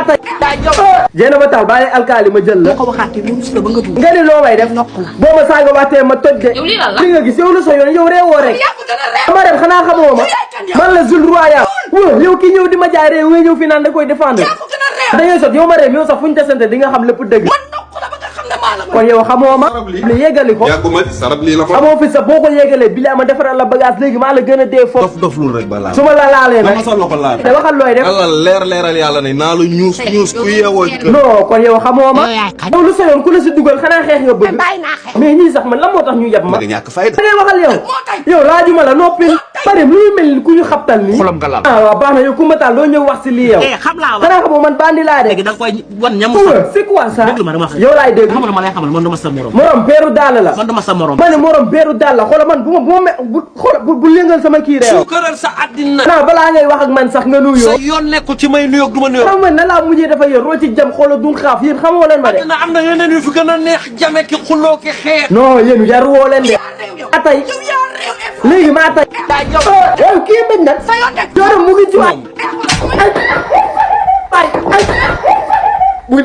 tay jéena ba taal bàyyi alkaali ma jël la ko waxaatee lu mus la ba nga dugg nga ni loo may def boo ma saaga waatee ma toj de li nga gis yow lu sa yoon yow reewoo rek ma dem xanaa xamoo ma man la Zul Royal yow ki ñëw di ma jaay réew nga ñëw fi naan da koy défendre da ngay sot yow ma réew yow sax fuñ tasante di nga xam lépp dëgg kon yow xamoo ma li yeggali ko sarab lii la ko xamoo fi sax boo ko yeggalee bi ma defaral la bagage léegi maa la gën a dee foofu dof lu rek ba laal su ma la laalee nag sa loxo laal te waxal looy def leeral yàlla ne naa la ñuus ku yeewoo ci kër non kon yow xamoo ma yow lu sa yoon ku la si dugal xanaa xeex nga bëgg mais ñii sax man lan moo tax ñu yab ma nga ñàkk fayda da ngay waxal yow laajuma la noppil bari lu mel ni ku ñu xabtal nii xolam nga laal waaw baax na yow ku ma taal doo ñëw wax si lii yow xam laa xanaa xamoo man bandi laa de léegi da nga koy wan ñam c'est quoi ça déglu ma dama wax yow laay dégg xamal ma lay xamal man dama sa morom peeru daal la man dama sa morom ma ne morom peeru daal la xoolal man bu yëngal sama kii réew suukaral sa àddina balaa ngay wax ak man sax nga nuyoo sa yoon nekku ci may nuyoo du ma nuyoo xam nga na laa mujjee dafa yor roo ci jam xoolal du xaaf yéen xamoo leen ma de am na yeneen yu fi gën a neex jame ki xuloo ki xeex non yéen yar woo leen de maa tay léegi maa tay yow kii mbéj nag yoonam mu ngi ci waat ay